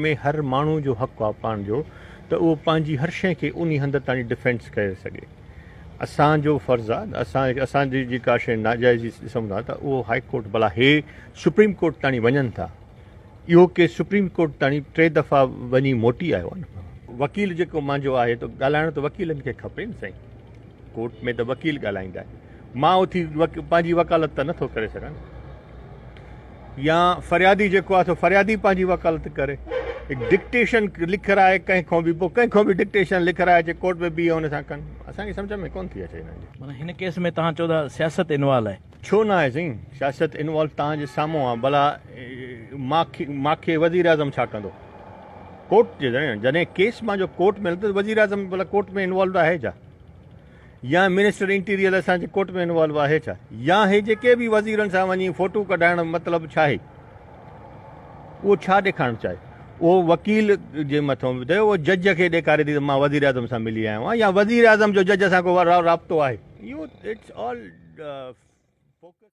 ۾ هر ماڻهو جو حق آ پاڻ جو ته اهو پنهنجي هر شيء کي انهي هنڌ تائين ڊفينس ڪري سگهي. اسان جو فرض آ اسان اسان جي جيڪا شيء ناجائزي ڏسون ٿا ته اهو هائي ڪورٽ ڀلا هي سپريم ڪورٽ تائين وڃن ٿا. اهو ڪيس سپريم ڪورٽ تائين ٽي دفعا وڃي موٽي آيو آ نه. وڪيل جيڪو مانجو آهي ته ڳالهائڻ ته وڪيلن کي کپي نه سائين. ڪورٽ ۾ ته وڪيل ڳالهائيندا آهن. مان اٿي پنهنجي وڪالت ته نٿو ڪري سگهان نه. يا فريادي جيڪو آهي سو فريادي پنهنجي وڪالت ڪري. ڊڪٽيشن لکرائي ڪنهن کان به پوء ڪنهن کان به ڊڪٽيشن لکرائي اچي ڪورٽ ۾ بيهي ان سان ڪن. اسان کي سمجهه ۾ ڪونه ٿي اچي هنن جي. معنيٰ هن ڪيس ۾ توهان چئو ٿا سياست انوالو آهي. ڇو نه آهي سائين سياست انوالو توهان جي سامهون آهي ڀلا ماکي وزيراعظم ڇا ڪندو ڪورٽ جي ذريعي جڏهن ڪيس مان جو ڪورٽ ۾ هلندو وزيراعظم ڀلا ڪورٽ ۾ انوالو آهي ڇا يا منسٽر انٽيريئر اسان جي ڪورٽ ۾ انوالو آهي ڇا يا هي جيڪي به وزيرن سان وڃي فوٽو ڪڍائڻ مطلب ڇا آهي اهو ڇا ڏيکارڻ چاهي اهو وڪيل جي مٿو به اهو جج کي ڏيکاري ٿي ته مان وزيراعظم سان ملي آيو آهيان يا وزيراعظم جو جج سان ڪو رابطو آهي اهو it's all focus.